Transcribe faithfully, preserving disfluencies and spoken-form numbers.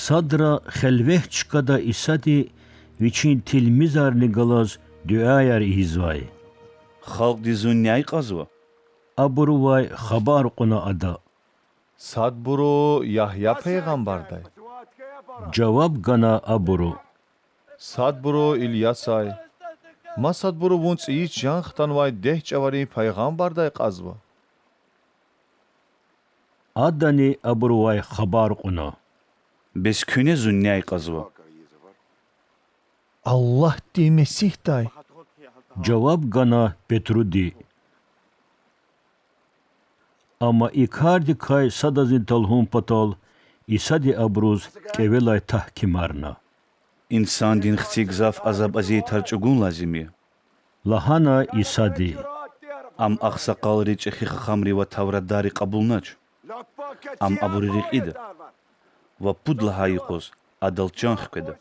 Садра хелвет чкада Исади Вичин тилмизарни галаз дуьаяр ийизвай. Халкьди Зун няй кьазва? абурувай хабар кьуна Ада. Садбуру Ягья пайгъамбардай жаваб гана абуру. Садбуру Ильясай, масадбуру Вун ЦӀийиз чан хтанвай дегь чӀаварин пайгъамбардай кьазва. Адани абурувай хабар кьуна. Бес куьне Зун няй кьазва? Аллагьдин Месигьдай,– жаваб гана Петруди. Амма и кардикай садазни талгьун патал Исади абуруз кӀевелай тагькимарна. Инсандин Хци гзаф азаб-азиятар чӀугун лазим я,– лагьана Исади. Ам агъсакъалри, чӀехи хахамри ва тавратдарри кьабулнач. Ам абуру рекьида ва пуд лагьай юкъуз Адал чан хкведа.